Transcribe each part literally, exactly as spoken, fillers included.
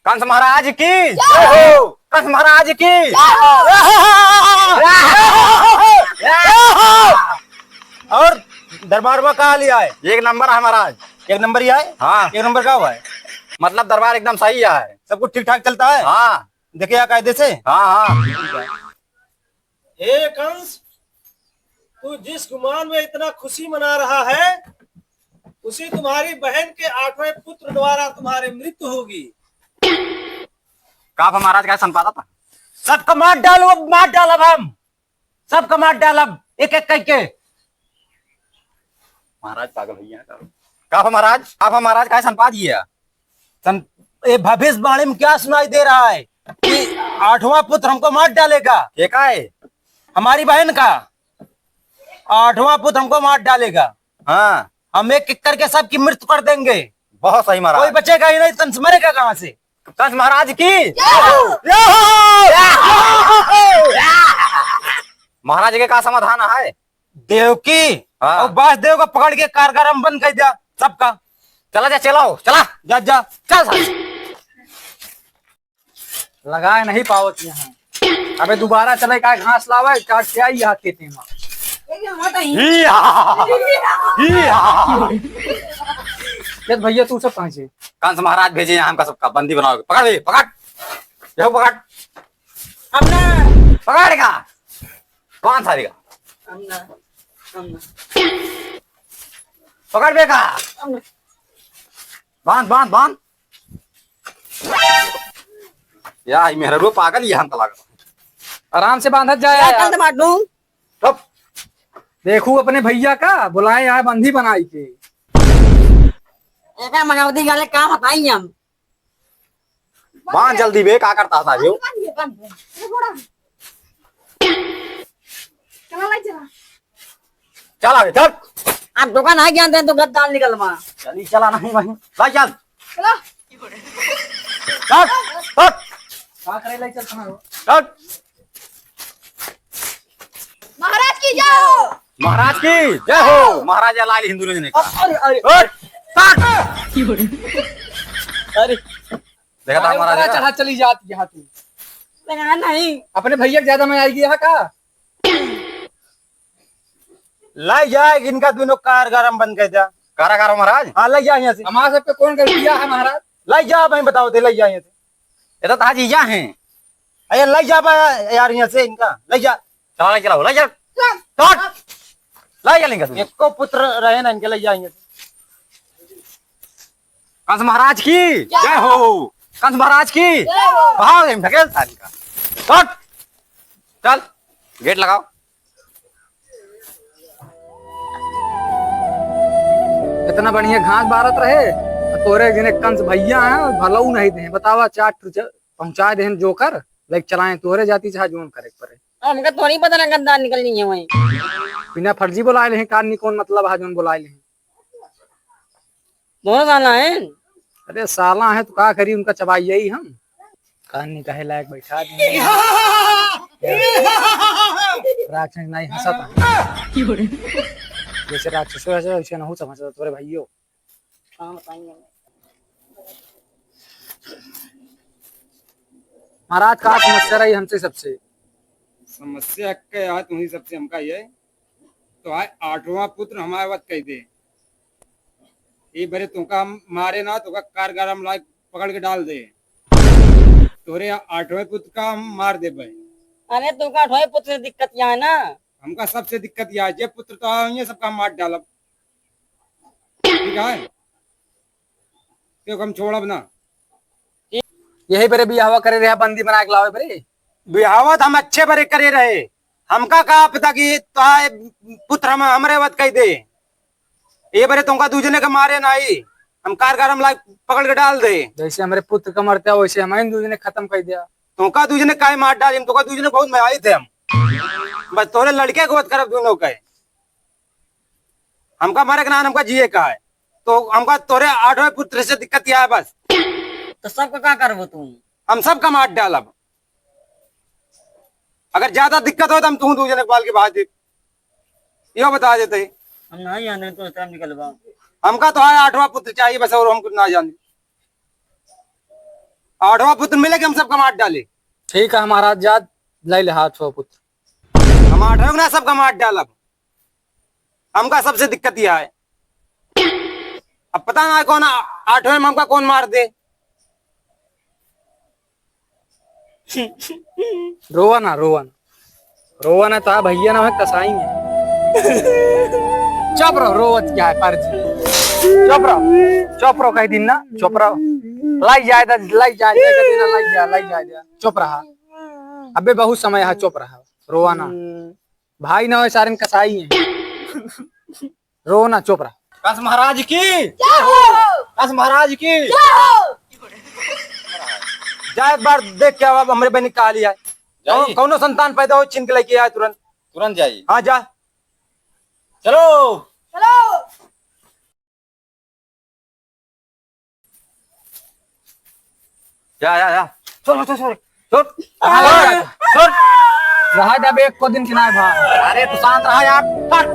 कंस महाराज की जय हो। कंस महाराज की जय हो। और दरबार में का लिया है? एक नंबर है महाराज। एक नंबर ही आए? हाँ। एक नंबर का हुआ है? मतलब दरबार एकदम सही है। सब कुछ ठीक ठाक चलता है? हाँ। देखिए यहाँ कायदे से। हाँ, हाँ। हे कंस, तू जिस गुमान में इतना खुशी मना रहा है, उसी तुम्हारी बहन के आठवें पुत्र द्वारा तुम्हारी मृत्यु होगी। का महाराज का संपादन था? सबका मार डालो, अब मार डालब हम, सबका मार डालब एक एक करके। महाराज पागल भैया का। का महाराज, का महाराज का संपाद ये है? सं-, ये भविष्यवाणी में क्या सुनाई दे रहा है कि आठवां पुत्र हमको मार डालेगा? ये का है? हमारी बहन का आठवां पुत्र हमको मार डालेगा। हाँ। हम एक एक करके सबकी मृत्यु कर देंगे। बहुत सही महाराज। कोई बचेगा ही नहीं, कंस मरेगा कहाँ से? कंस महाराज की जय हो। जय हो। महाराज के का समाधान है? देवकी हाँ। और वासुदेव का पकड़ के कारागार में बंद कर दिया सबका। चला जा, चलाओ, चला। जा, जा। चल साले। लगाए नहीं पावत यहाँ। अबे दोबारा चले का घास लावे, काट के आई यहाँ खेते में। ये क्या होता है? ही हा। ही हा। ये भैया तू सब कहाँ से? कंस महाराज भेजे यहाँ हमका सबका बंदी बनाओगे। पकड़ बे, पकड़। यहो पकड़। अब ना। पकड़ का? कौन सारी का? अब ना। अब ना। पकड़ बे का? अब ना। बांध, बांध, बांध। या, ई मेहररुआ पागल, ये हम तलाक। आराम से बांधत जाए क्या यार। गंद बाटू? चुप। देखू अपने भैया का, बुलाए यहाँ बंदी बनाई के। एका मनौती गाले का बताई हम? बांध जल्दी बे, का करता था जो? बांध, बांध, बांध। चला लाई, चला। चला बे, चल। आप दुकान आ गया तो गद्दाल निकल मा। चली, चला नहीं वहीं। लाई चल। चलो। चल, हट। का करे लाई चल कहाँ हो? चल। महाराज की जय हो। महाराज की जय हो। महाराजा लाल हिंदू ने कहा। अरे, अरे, हट। हट। अरे। देखा था अरे, महाराज ऊपरा का? चढ़ा चली जाती यहाँ तू। लगा नहीं। अपने भैया के ज्यादा में आएगी यहाँ का? लाई जा, इनका दोनों कारागार में बंद कर जा। कारागार महाराज? हाँ, लाई जा यहाँ से। हमारे सब पे कौन गलतिया है महाराज? लाई जा, मैं बताओ थे, लाई जा यहाँ से। ये तो ताजी जा हैं। अरे लाई जा बा यार यहाँ से इनका, लाई जा। चला, लाई चलाओ, लाई जा। चल। लाई जा लेंगे तू। एको पुत्र रहे ना इनके, लाई जा यहाँ से। कंस महाराज की जय हो। कंस महाराज की जय हो। भाग ढकेल साली का। हट। चल, गेट लगाओ। इतना बढ़िया घास बारत रहे, तोरे जिने कंस भैया हैं, भलऊ नहीं दे। बतावा, चार ठो च-, पहुंचा देहन जोकर, लाइक चलाएं तोरे जाति चाहे जोन करे के परे। अब हमका तो नहीं पता ना गद्दार निकल नहीं है वहीं। बिना फर्जी बुलाए लेहे, कान निकोन मतलब है जोन बुलाए लेहे। दोनों साला हैं। अरे साला है तो का करी, उनका चबाई यही हम। कान नहीं कहे लायक बैठा दे। राक्षस नहीं हंसत है। जैसे राक्षस है वैसे नहीं समझता तोरे भाइयों। हाँ, बताएंगे। महाराज का समस्या रही हमसे सबसे। समस्या के है तुम्हारी सबसे हमका ये। तो आए आठवां पुत्र हमारे वत कह दे। ये बरे तुमका हम मारे ना, तुमका कारागार में लाए पकड़ के डाल दे। तोरे आठवें पुत्र का हम मार देबे। अरे तुमका आठवें पुत्र से दिक्कत यहाँ है ना? हमका सबसे दिक्कत यहाँ है, जे पुत्र तो आए होइए सबका हम मार डालब। ठीक है, क्यों हम छोड़ब ना। यही बरे बियाहवा करे रहे, बंदी बना के लावे बरे। बियाहवा तो हम अच्छे बरे करे रहे, हमका का पता कि तोहार पुत्र हम, हमरे वत कह दे। ये बरे तुमका दूजने के मारे नाही, हम कारागार में लाइक पकड़ के डाल दे। जैसे हमरे पुत्र का मरता वैसे हम दूजने खत्म कर दिया। तुमका दूजने काहे मार डाली, हम तुमका दूजने बहुत मयाई थे हम। बस तोरे लड़के को वत करब दोनों के। हमका मरे के ना, हमका जिए का है। तो हमका तोरे आठवें पुत्र से दिक्कत यह है बस। तो सबका का करबो तू? हम सबका मार डालब। अगर ज्यादा दिक्कत हो तो हम तू दूजने बाल के बाहर दे। यो बता देते। हम नहीं जाने तो इस टाइम निकलबा। हमका तो है आठवां पुत्र चाहिए बस, और हम कुछ ना जाने। आठवाँ पुत्र मिले कि हम सबका मार डाले। ठीक है महाराज, जा लइ ले आठवाँ पुत्र। हम आठवें ना सबका मार डालब। हमका सबसे दिक्कत यह है। अब पता ना कौन आ-, आठवें में हमका कौन मार दे। रोवा ना, रोवा ना। रोवा ना, ता भैया ना है, कसाई है। चुप रहो, रोवत क्या है, फर्जी। चुप रहो, चुप रहो, कह दिन ना, चुप रहो। लाई जाए दा, लाई जाए दा, कह दिन ना, लाई जा, लाई जाए दा। चुप रहा। अबे बहुत समय है, चुप रहा, रोवा ना। भाई ना हो, सारे कसाई हैं। रो ना, चुप रहा। कस महाराज की जय हो। कस महाराज की जय हो। जा एक बार देख के आवा, हमरे बहन का हाल है। जाई। कौन, कौनो संतान पैदा हो, छीन के लेके आए तुरंत। तुरंत जाई। हाँ, जा। चलो। चलो। जा, जा, जा। छोड़, छोड़, छोड़, छोड़। कहाँ ले जा? छोड़। रहा जब एक को दिन किनाए भाई। अरे, तू शांत रहा यार। हट।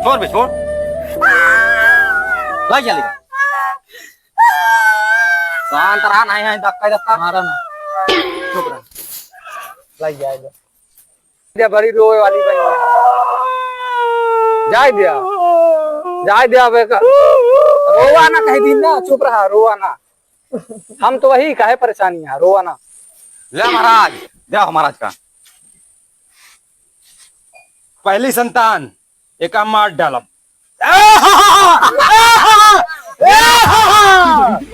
छोड़ बे, छोड़। लाई जा, ले जा। शांत रहा, नहीं है, धक्का, धक्का। मारा ना। चुप रहा। लाई जाएगा। दे, बड़ी रोवे वाली बनी है। जाए दिया, जाए दिया, अब एक रोवा ना, कह दिन ना, चुप रहा, रोवा ना। हम तो वही काहे परेशानी है, रोवा ना। ले महाराज, दे महाराज का। पहली संतान, एका मार डालब।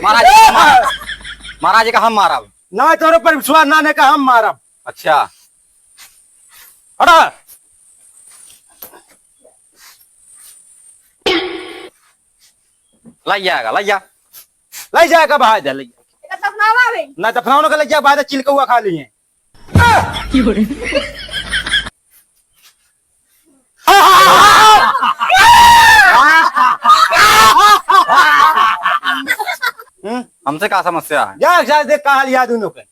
महाराज, महाराज, महाराज का हम मारब। ना, तोरे पर विश्वास ना, ने का हम मारब। अच्छा। हटा। लाई जाएगा, लाई जा। लाई जाएगा, बाहर जा, लाई जा। एका दफनावा बे। ना, दफनावा ना, लाई जा, बाहर चिलकौआ खा लिए। हम्म, हमसे का समस्या है? जा, जा, देख का हाल याद उन्हों के।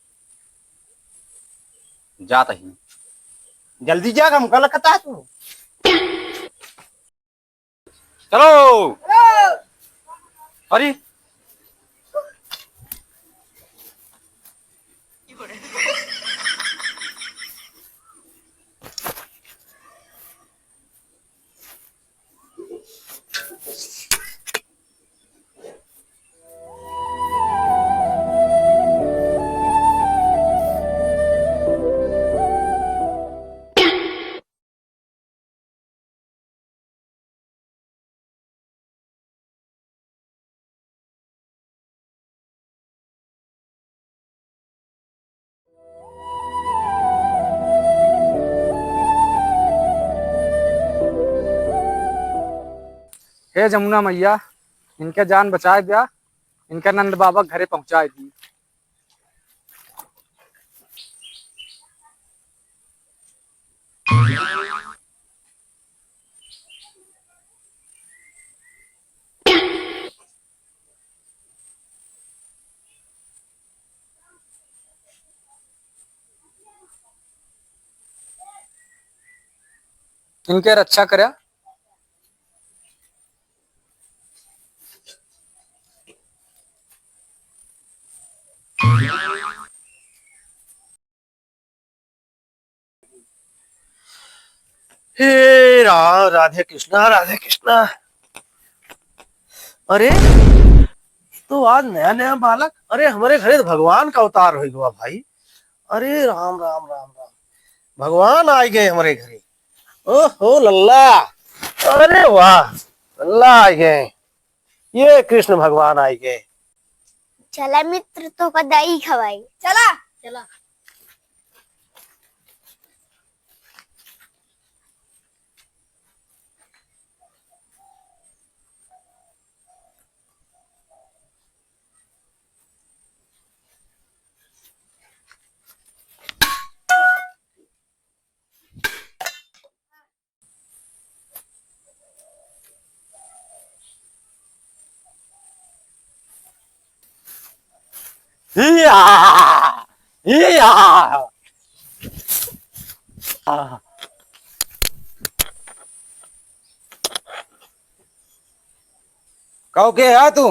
जात ही। जल्दी जा, हमका लगता है तू। चलो। अरे। हे जमुना मैया, इनके जान बचाए द्या, इनके नंद बाबा घरे पहुँचाए दी। इनके रक्षा कर्या। हे राम, राधे कृष्णा, राधे कृष्णा। अरे, तो आज नया नया बालक, अरे, हमरे घरे तो भगवान का अवतार होइ गवा भाई। अरे राम, राम, राम, राम, भगवान आइ गए हमरे घरे। ओहो लल्ला, अरे वाह, लल्ला आइ गए। ये कृष्ण भगवान आइ गए। चला मित्र, तोहका दही खवाई। चला, चला। हिया! हिया! आ। कहो के है तू?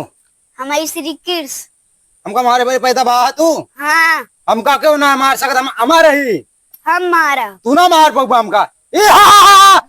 हम आई श्री कृष्ण। हमका मारे बरे पैदा बा तू? हाँ। हमका क्यों ना मार सकत, हम अमर ही। हम मारा। तू ना मार पउबा हमका। ए हा, हा, हा, हा।